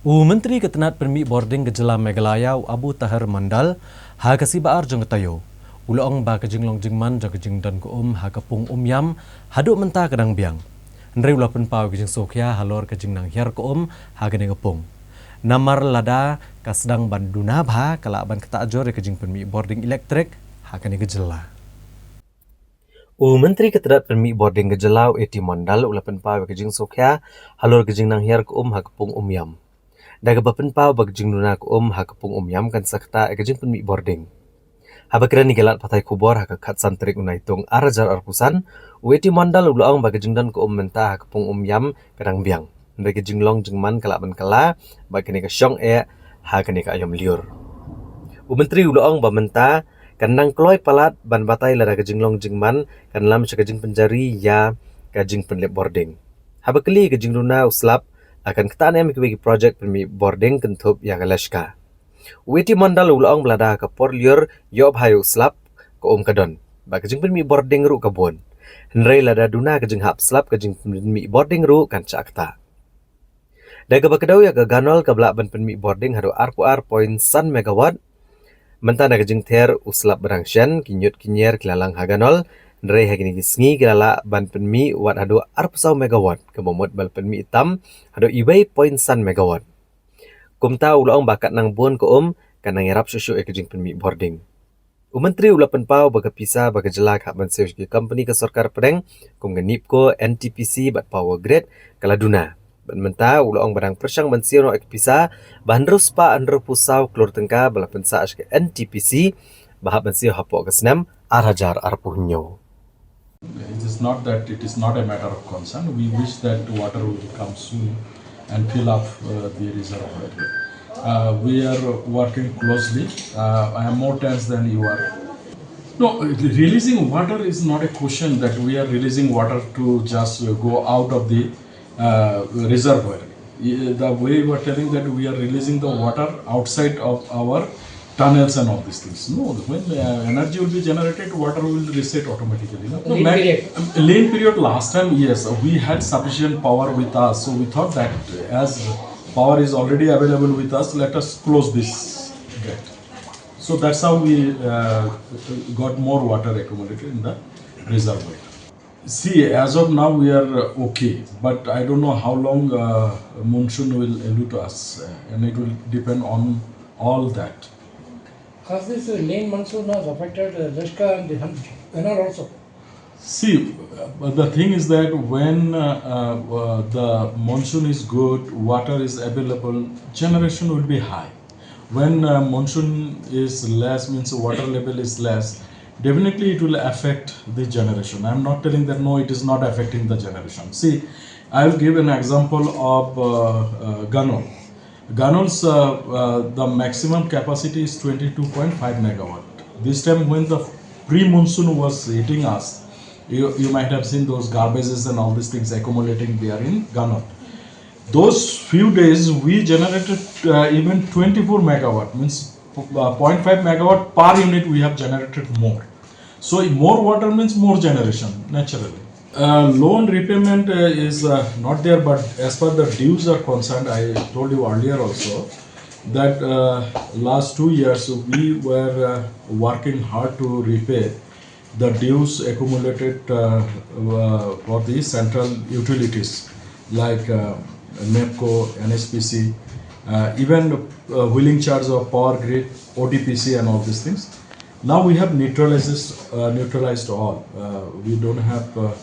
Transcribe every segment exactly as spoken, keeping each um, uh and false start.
U Myntri ka tnat pynmih bording ka jylla Meghalaya, u Abu Taher Mondal, ha ka sngi ba ar jong ka taïew, u la ong ba ka jinglong jingman jong ka jingdon ka um ha ka pung Umiam haduh mynta ka dang biang. Hynrei u la pynpaw ïa ka jingsngewkhia halor ka jingnang hiar ka um ha kane ka pung. Namar lada ka sdang ban duna bha, ka lah ban ktah jur ïa ka jingpynmih bording elektrik ha kane ka jylla. U Myntri ka tnat pynmih bording ka jylla, u A T Mondal, u la pynpaw ïa ka jingsngewkhia halor ka jingnang hiar ka um ha ka pung Umiam. Da kaba pynpaw ba ka jingduna ka um ha ka pung Umiam kan sa ktah ïa ka jingpynmih bording. Haba kren ïa ki lad pathai khubor ha ka khatsan tarik u Naitung ar hajar arphew san, u A T Mondal u la ong ba ka jingdon ka um mynta ha ka pung Umiam ka dang biang. Hynrei ka jinglong jingman ka lah ban kylla bad kane ka shong eh ha kane ka aïom lyiur. U Myntri u la ong ba mynta kan nang kloi palat ban batai lada ka jinglong jingman kan lam sha ka jingpynjari ïa ka jingpynlip bording. Haba kylli ïa ka jingduna u slap, la kan ktah ne em ïa kiwei ki projek pynmih bording kynthup ïa ka Leshka. U A T Mondal u la ong ba lada ka por lyiur ïoh bha ïa u slap, ka um ka don, bad ka jingpynmih bording ruh ka bun. Hynrei lada duna ka jinghap slap, ka jingpynmih bording ruh kan shah ktah. Da kaba kdew ïa ka Ganol, kaba lah ban pynmih bording haduh arphew ar point san megawatt. Mynta na ka jingther u slap ba dang shen, ki ñiut ki ñier ki la lang ha Ganol. Hynrei ha kine ki sngi ki la lah ban pynmih wat haduh arphew saw megawatt, kaba mut ba la pynmih tam haduh uwei point san megawatt. Kumta u la ong ba katba nang bun ka um, kan nang ïarap shuh shuh ïa ka jingpynmih bording. U Myntri u la pynpaw ba ka pisa ba ka jylla ka hap ban siew sha ki kompani ka sorkar pdeng, kum ka NEEPCO, NTPC bad Power Grid, ka la duna. Bad mynta u la ong ba dang pyrshang ban siew noh ïa ka pisa ba hynriew spah hynriewphew saw klur tyngka ba la pynsah sha ka NTPC, ba hap ban siew hapoh ka snem ar hajar arphew hynñiew. It is not that it is not a matter of concern. We wish that water will come soon and fill up uh, the reservoir. Uh, we are working closely. Uh, I am more tense than you are. No, releasing water is not a question that we are releasing water to just go out of the uh, reservoir. The way we are telling that we are releasing the water outside of our tunnels and all these things. No, when uh, energy will be generated, water will reset automatically. No? Lean period. Lean period last time, yes, we had sufficient power with us. So we thought that as power is already available with us, let us close this gate. So that's how we uh, got more water accumulated in the reservoir. See, as of now we are uh, okay, but I don't know how long uh, monsoon will elude us, uh, and it will depend on all that. Has this uh, late monsoon has affected uh, Leshka and the Ganol also? See, uh, the thing is that when uh, uh, the monsoon is good, water is available, generation will be high. When uh, monsoon is less, means water level is less, definitely it will affect the generation. I'm not telling that no, it is not affecting the generation. See, I will give an example of uh, uh, Ganol. Ganol's uh, uh, the maximum capacity is twenty-two point five megawatt. This time when the pre-monsoon was hitting us, you, you might have seen those garbages and all these things accumulating there in Ganol. Those few days we generated uh, even twenty-four megawatt, means uh, zero point five megawatt per unit we have generated more. So more water means more generation naturally. Uh, loan repayment uh, is uh, not there, but as far the dues are concerned, I told you earlier also that uh, last two years we were uh, working hard to repay the dues accumulated uh, uh, for the central utilities like uh, NEEPCO, NHPC, uh, even uh, wheeling charge of Power Grid, ODPC, and all these things. Now we have neutralized uh, neutralized all. Uh, we don't have uh,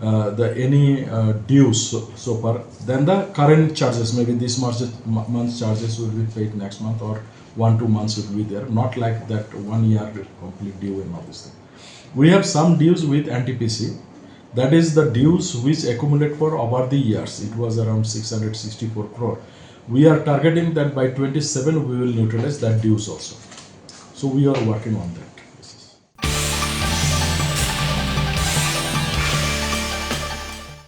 uh, the any uh, dues so, so far. Then the current charges, maybe this month, month's charges will be paid next month, or one two months will be there. Not like that one year complete due and all this thing. We have some dues with NTPC. That is the dues which accumulate for over the years. It was around six hundred sixty-four crore. We are targeting that by twenty-seven we will neutralize that dues also. So we are working on that.